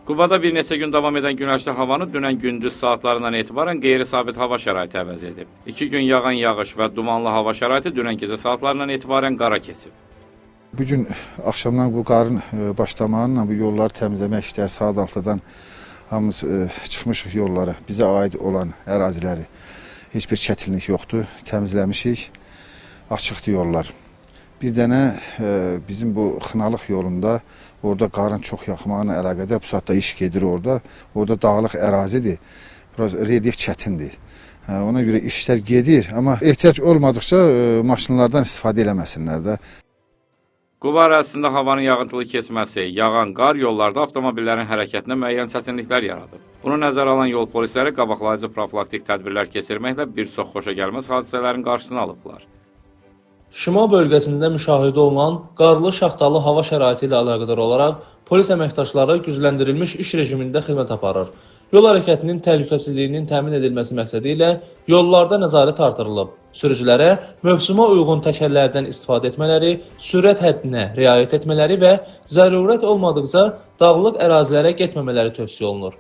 Qubada bir neçə gün davam edən günəşli havanı dünən gündüz saatlarından etibarən qeyri-sabit hava şəraiti əvəz edib. 2 gün yağan yağış və dumanlı hava şəraiti dünən gecə saatlarından etibarən qara keçib. Bu gün axşamdan bu qarın başlamağıyla bu yolları təmizləmək işləri saat 6-dan hamımız çıxmışıq yollara, bizə aid olan əraziləri. Heç bir çətinlik yoxdur, təmizləmişik, açıqdır yollar. Bir dənə bizim bu Xınalıq yolunda orada qarın çox yaxmağına əlaqədar bu saatda iş gedir orada. Orada dağlıq ərazidir, biraz relyef çətindir. Ona görə işlər gedir, amma ehtiyac olmadıqca maşınlardan istifadə eləməsinlər də. Quba ərazisində havanın yağıntılı keçməsi, yağan qar yollarda avtomobillərin hərəkətinə müəyyən çətinliklər yaradıb. Bunu nəzərə alan yol polisləri qabaqlayıcı profilaktik tədbirlər keçirməklə bir çox xoşagəlməz hadisələrin qarşısını alıblar. Şimal bölgəsində müşahidə olunan qarlı, şaxtalı hava şəraiti ilə əlaqədar olaraq polis əməkdaşları gücləndirilmiş iş rejimində xidmət aparır. Yol hərəkətinin təhlükəsizliyinin təmin edilməsi məqsədi ilə yollarda nəzarət artırılıb. Sürücülərə mövsümə uyğun təkərlərdən istifadə etmələri, sürət həddinə riayət etmələri və zərurət olmadıqca dağlıq ərazilərə getməmələri tövsiyə olunur.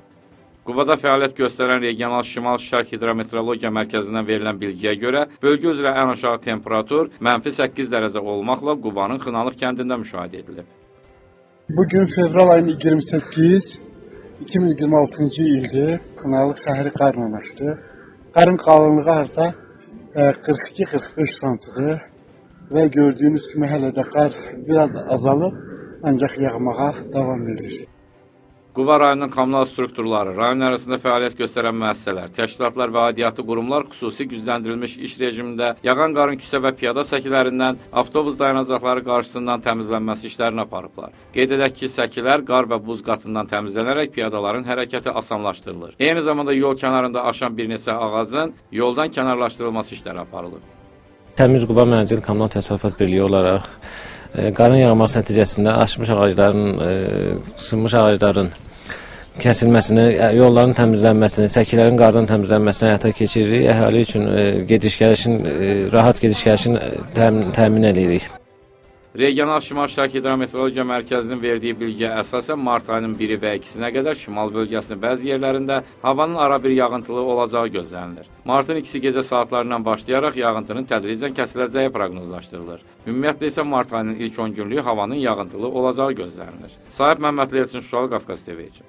Qubada fəaliyyət göstərən Regional Şimal-Şərq Hidrometeorologiya Mərkəzindən verilən bilgiyə görə bölgə üzrə ən aşağı temperatur -8 dərəcə olmaqla Qubanın Xınalıq kəndində müşahidə edilib. Bugün fevral ayının 28, 2026-cı ildir. Xınalıq şəhəri qarla açdı. Qarın qalınlığı harca 42-45 santidir və gördüyünüz kimi hələ də qar biraz azalıb, ancaq yağmağa davam edir. Quba rayonunun kommunal strukturları, rayon ərazisində fəaliyyət göstərən müəssisələr, təşkilatlar və aidiyyatı qurumlar xüsusi gücləndirilmiş iş rejimində yağan qarın küçə və piyada səkilərindən, avtobus dayanacaqları qarşısından təmizlənməsi işlərini aparıblar. Qeyd edək ki, səkilər qar və buz qatından təmizlənərək piyadaların hərəkəti asanlaşdırılır. Eyni zamanda yol kənarında aşan bir neçə ağacın yoldan kənarlaşdırılması işləri aparılır. Təmiz Quba Mənzil Kommunal Təsərrüfat Birliyi olaraq qarın yağması nəticəsində aşmış ağacların, sınmış ağacların kəsilməsini, yolların təmizlənməsini, səkilərin qardan təmizlənməsini həyata keçiririk. Əhali üçün gediş-gəlişin, rahat gediş-gəlişin təmin edirik. Regional Şimal-Şərq Hidrometeorologiya Mərkəzinin verdiyi bilgiyə əsasən mart ayının 1-i və 2-sinə qədər şimal bölgəsinin bəzi yerlərində havanın arabir yağıntılı olacağı gözlənilir. Martın 2-si gecə saatlarından başlayaraq yağıntının tədricən kəsiləcəyi proqnozlaşdırılır. Ümumiyyətlə isə mart ayının ilk 10 günlüyü havanın yağıntılı olacağı gözlənilir. Sahib Məmmədli, Elçin Şuşalı, Qafqaz TV üçün.